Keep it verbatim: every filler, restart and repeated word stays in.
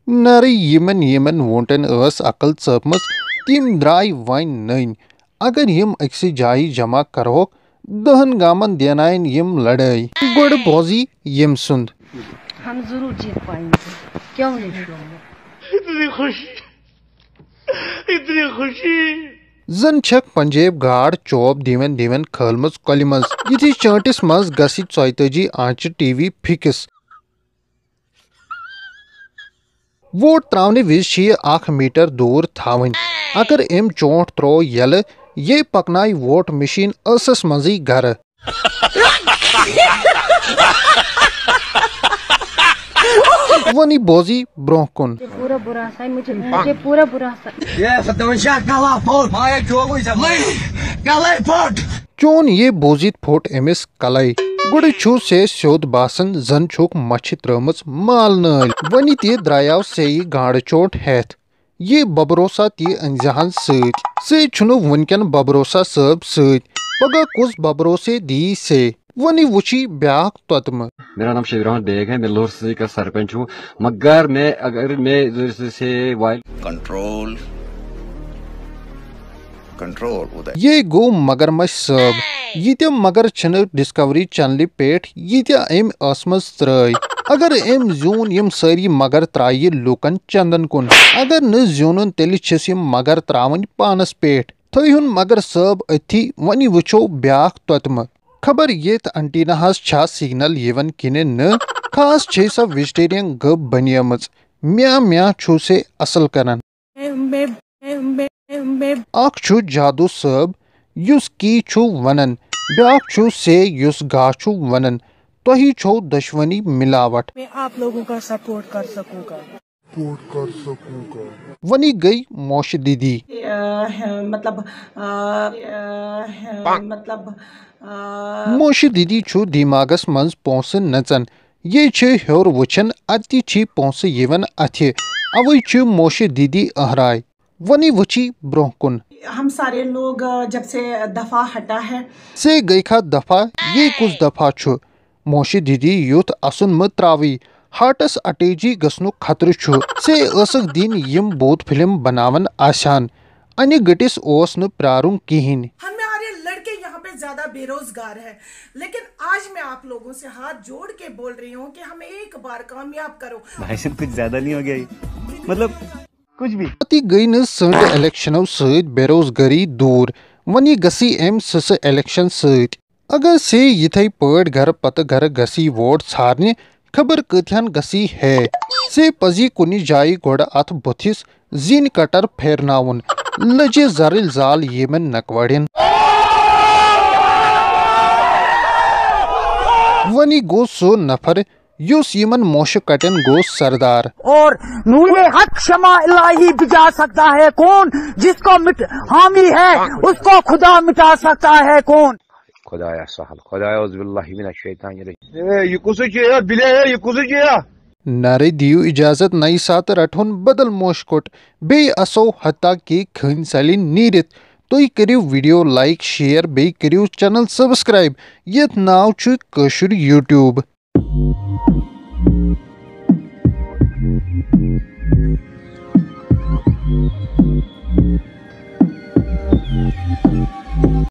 نرٕ یِمن یِمن ووٗنٛٹن ٲس عقل ژٲپمٕژ، تِم درٛاے وۄنۍ نٔنۍ۔ اگر یِم أکسٕے جایہِ جمع کرہوکھ، دہن گامن دیناین یِم لڑٲے۔ گۄڈٕ بوزی ییٚمۍ سُنٛد۔ ہم ضرور جیت پائیں گے، کیوں نہیں؟ اتنی خوشی، اتنی خوشی۔ زن چھکھ پنجٲبۍ گاڈ چوب دِوان دِوان کھٲلمٕژ کۄلہِ منٛز۔ یِتھٕے چٲنٛٹِس منٛز گژھِ ژۄیتٲجی آنچہِ ٹی وی فِکس۔ ووٹ ترٛاونہٕ وِزِ چھِ یہِ اکھ میٹر دوٗر تھاوٕنۍ۔ اگر أمۍ چونٛٹھ ترٛوو یَلہٕ، یہِ پکنایہِ ووٹ مِشیٖن ٲسس منٛزٕے گرٕ۔ وۄنۍ بوزی برونٛہہ کُن۔ پورا بھروسہ ہے مجھے، مجھے پورا بھروسہ۔ چون یہِ بوٗزِتھ پھوٚٹ أمِس کلے۔ گۄڈٕ چھُ سے سیوٚد باسان زن چھُکھ مچھِ ترٲومٕژ مال نٲلۍ۔ وۄنہِ تہِ درٛایاو سے یہِ گانٛڈٕ چوٹ ہٮ۪تھ۔ یہِ ببروسا تہِ أنزِ ہن سۭتۍ۔ سے چھُنہٕ وُنکٮ۪ن ببروسا صٲب سۭتۍ۔ پگاہ کُس ببروسے دی سے؟ وۄنہِ وٕچھی بیٛاکھ تۄتمہٕ۔ میرا نام شبیر احمد بیگ ہے، میں لاہور سے کا سرپنچ ہوں، مگر میں، اگر میں ادھر سے، سے وائل کنٹرول، کنٹرول ادھر۔ یے گوٚو مگرمچھ صٲب۔ یہِ تہِ مگر چھِنہٕ ڈسکوری چینلہِ پٮ۪ٹھ، یہِ تہِ أمۍ ٲسمٕژ ترٛٲے۔ اگر أمۍ زیوٗن یِم سٲری مگر ترٛایہِ لوٗکن چندن کُن۔ اگر نہٕ زیوٗنُن، تیٚلہِ چھِس یِم مگر ترٛاوٕنۍ پانس پٮ۪ٹھ۔ تھٲیہُن مگر صٲب أتھی، وۄنۍ وٕچھو بیٛاکھ تۄتمہٕ۔ خبر ییٚتھ انٹینا ہس چھا سگنل یِوان کِنہٕ نہٕ؟ خاص چھے سۄ ویجٹیرین گٔب بنیمٕژ۔ میاں میاں چھُ سے اصل کران۔ اکھ چھُ جادو صٲب یُس کی چھُ ونان، بیٛاکھ چھُ سے یُس گا چھُ ونان۔ تۄہہِ چھو دۄشوٕنی ملاوٹ۔ میں آپ لوگوں کا سپورٹ کر سکوں گا۔ وۄنی گٔے موشہِ دیدی۔ مطلب، مطلب، موشہِ دیدی چھُ دٮ۪ماغس منٛز پونٛسہٕ نژان۔ یہِ چھِ ہیوٚر وٕچھان، اَتہِ چھِ پونٛسہٕ یِوان اَتھِ۔ اَوَے چھِ موشہِ دیدی أہراے۔ وۄنی وٕچھی برونٛہہ کُن۔ ہم سارے لوگ، آ، جب سے دفعہ ہٹا ہے۔ سے گٔے کھا دفعہ، یہِ کُس دفعہ چھُ؟ موشہِ دیدی یُتھ اَسُن مہٕ ترٛاوٕے، ہارٹس اٹیجی گژھنُک خطرٕ چھُ۔ سے ٲسٕکھ دِنۍ یِم بھوٗت فلم بناوان آسہِ ہن۔ انہِ گٔٹِس اوس نہٕ پرٛارُن کِہیٖنۍ۔ ہمارے لڑکے یہاں پہ زیادہ بے روزگار ہے، لیکن آج میں آپ لوگوں سے ہاتھ جوڑ کے بول رہی ہوں کہ ہمیں ایک بار کامیاب کرو۔ بھائی صاحب، کچھ زیادہ نہیں ہو گیا یہ؟ مطلب، کچھ بھی۔ پتہٕ گٔے نہٕ سٲنۍ الیکشنو سۭتۍ بے روزگٲری دوٗر، وۄنۍ گژھی أمۍ سٕسہٕ الیکشن سۭتۍ۔ اگر سے یِتھے پٲٹھۍ گرٕ پتہٕ گرٕ گژھی ووٹ ژھارنہِ، خبر کۭتہن گژھی ہے۔ سے پزی کُنہِ جایہِ گۄڈٕ اتھ بُتھِس زِنۍ کٹر پھیرناوُن۔ لٔجہِ زرٕلۍ زال یِمن نکوڑٮ۪ن۔ وۄنۍ گوٚو سُہ نفر یُس یِمن موشہٕ کٹٮ۪ن گوٚو سردار۔ اور نور حق شمع الہی بجھا سکتا ہے کون؟ جس کو مٹ حامی ہے، اس کو خدا مٹا سکتا ہے کون؟ خدایا سہل، خدایا اعوذ باللہ من الشیطان الرجیم۔ اے، یہ کُس چھ یا بلے ہے، یہ کُس چھ یا؟ نعرے دِیِو اجازت، نَیہِ ساتہٕ رٹہون بدل موشہٕ کٹ، بیٚیہِ اسو حتیٰ کہ کھٔنۍ ژلہِ نیٖرِتھ۔ تُہۍ کٔرِو ویڈیو لائک، شیئر، بیٚیہِ کٔرِو چینل سبسکرائب۔ یتھ ناو چھُ کٲشُر یوٹیوب۔